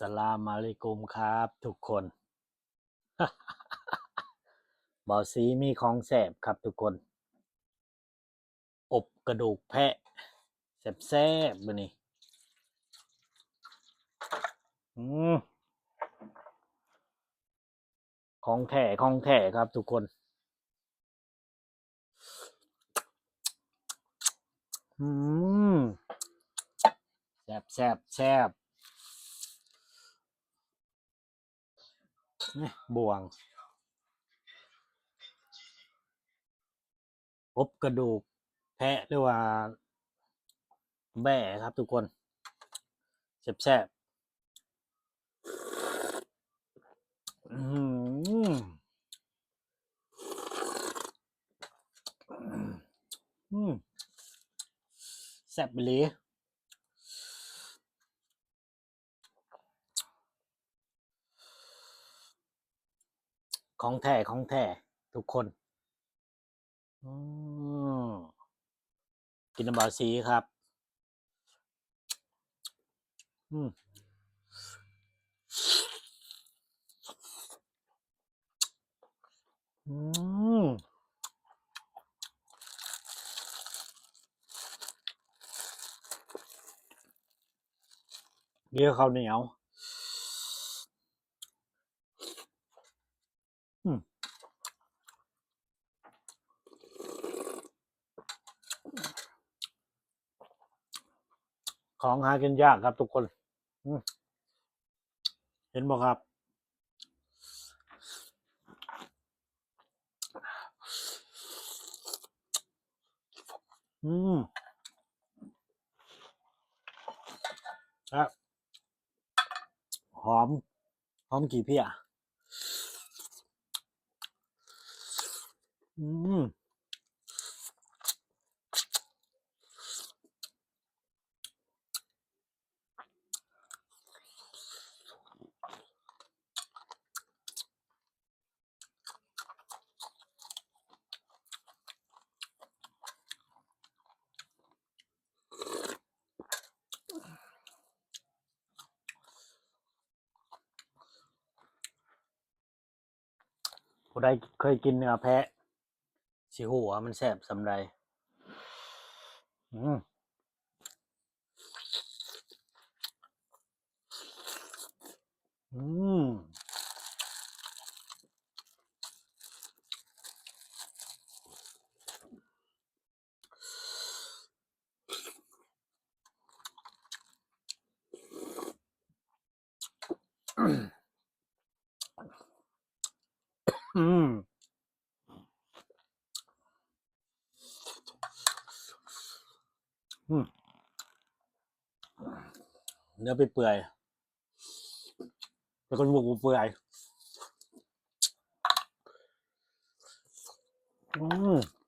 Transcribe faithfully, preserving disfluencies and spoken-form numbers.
สลามอะลัยกุมครับทุกคน บ่าวสีมีของแซ่บครับทุกคน อบกระดูกแพะ แซ่บๆ มื้อนี้ อืม ของแท้ ของแท้ครับทุกคน อืม แซ่บ แซ่บ แซ่บ นี่บ่วง อบกระดูกแพะหรือว่าแบ้ครับทุกคน แซ่บๆ อืม อืม แซ่บอีหลี ของแท้ ของแท้ ทุกคน อืม กินน้ำบ่าวสีครับ อืม อืม เดี๋ยวข้าวเหนียว อืม ของหากินยากครับทุกคน อืม เห็นบ่ครับ อืม ครับ หอม หอมขี้เพี้ย อืม ผู้ใดเคยกินเนื้อแพะ สิฮู้ว่ามันแซ่บส่ำใด อืม อืม อืม อืม เนื้อเปื่อยๆ เป็นคนหมกเปื่อย อืม